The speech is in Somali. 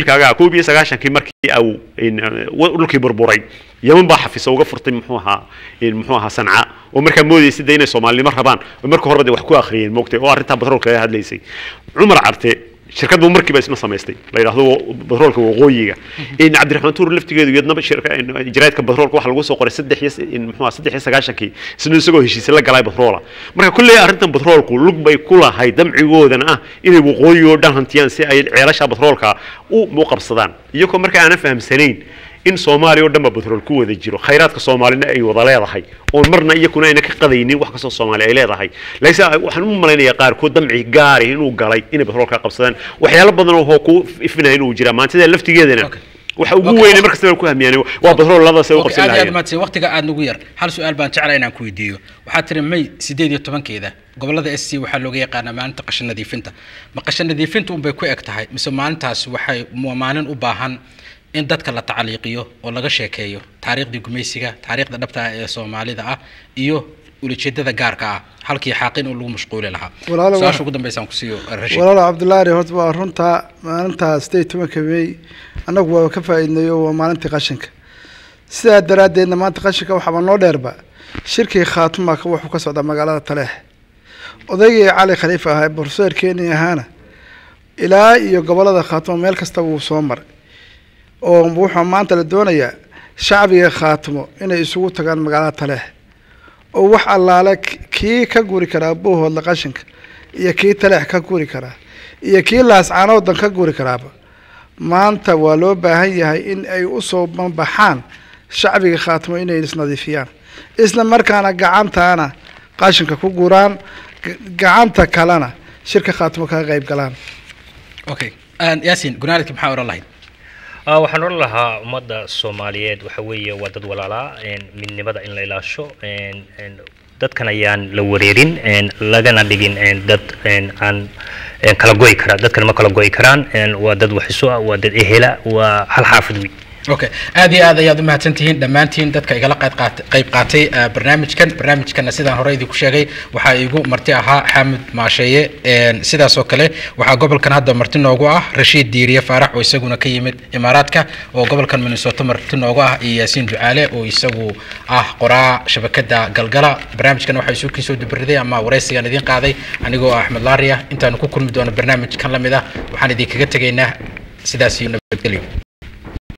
Kaaga 91-kii markii au dhulkii burburay, Yemen baa xafisa uga furtay, muxuu ahaa Sanca, oo markaa moodaysay de inay Soomaalinimo rabaan, oo marka horeba de wax ku akhriyeen moogtay, oo arrintaa batroolka laga hadlaysay. Cumar Carte shirkad buu markiiba isna samaystay la yidhaahdo batroolka waqooyiga. In Cabdiraxmaan Tuur laftigeedu iyadnaba jaraa'idka batroolka waxa lagu soo qoray saddex iyo in muxuu ahaa 93-kii, isna isagoo heshiise la galay batroola. Marka kulley arrintan batroolku lug bay ku lahayd, damcigoodana ah inay waqooyi oo dhan hantiyaan si ay ceelasha batroolka u qabsadaan, iyagoo marka aanan fahamsanayn in Soomaaliya oo dhanba batrool ku wada jiro, khayraadka Soomaalina ay wada leedahay, oon marna iyakuna ayna ka qadaynin wax kastoo Soomaali ay leedahay. Laakiinse waxaan u malaynayaa qaarkood damci gaari inuu galay inay batroolka qabsadaan, waxyaalo badan oo ku ifinaya inuu jiraa maantida laftigeedana. Waxa ugu weyn mar kastaba ku hamiyaan waa batrool labadaas ay u qabsan Aad iyo aad lahaayeen. Mahadsan, waqtiga aad nagu yar. Hal su-aal baan jeclaa inaan ku weydiiyo. Waxaad tiri May 18-keeda gobolada SC waxaa looga yaqaanaa maalinta qashin nadiifinta. Ma qashin nadiifinta unbay ku eg tahay, mise maalintaas waxay waa maalin u baahan in dadka la tacliiqiyo oo laga sheekeeyo taariikhdii gumaysiga, taariikhda dhabta ah ee Soomaalida ah iyo ulajeedada gaarka ah, halkii xaaqin oo lagu mashquuli lahaa? Walaalo, su-aasha ugu dambaysa aan kusiiyo Rashiid. Walaalo Cabdullahi, horta waa runtaa, maalintaa 18-ka May annagu waa ka faa'iidnay oo waa maalintii qashinka. Sidaa daraaddeedna maanta qashinka waxaaba noo dheerba shirkii Khaatuma wuxuu ka socdaa magaalada Taleex. Odaygii Cali Khaliif ahaa ee professor Kenya ahaana ilaa iyo gobolada Khaatumo meel kasta wuu soo maray, oo wuxuu maanta la doonayaa shacbiga Khaatumo inay isugu tagaan magaalada Taleex, oo wax allaale kii ka guri karaa Buuhoodla qashinka iyo kii Taleex ka guri karaa iyo kii Laascaanoodan ka guri karaaba, maanta waa loo baahan yahay in ay usoo banbaxaan shacbiga Khaatimo inay isnadiifiyaan, isla markaana gacantaana qashinka ku guraan, gacanta kalena shirka Khaatimo kaga qayb galaan. Okay, Yaasin, gunaanadki maxaa oran lahayd? Waxaan odhan lahaa ummadda Soomaaliyeed waxa weeye waa dad walaalaa, midnimada in la ilaasho, dadkan ayaan la wareerin, lagana dhigin dad aan kala go'i kara. Dadkan ma kala go'i karaan, waa dad wax isu ah, waa dad ehela, waa hal xaafid wey. Okay, aad iyo aad ayaad u mahadsantihiin dhammaantiin dadka igala qayb qaatay barnaamijkan. Barnaamijkana sidaan hore idinku sheegay waxaa iigu marti ahaa Xaamud Maasheeye. Sidaas oo kale waxaa gobolkan hadda marti noogu ah Rashiid Diiriye Faarax, oo isaguna ka yimid Imaaraadka oo gobolkan Minnesota marti noogu ah, iyo Yaasiin Ducaale oo isagu ah qoraa shabakada Galgala. Barnaamijkan waxaa isugu soo dubariday ama wareysigan idiin qaaday anigoo ah Axmed Laariya. Intaanu ku kulmi doono barnaamijkan lamid ah, waxaan idinkaga tegaynaa sidaas iyo nabadgelyo.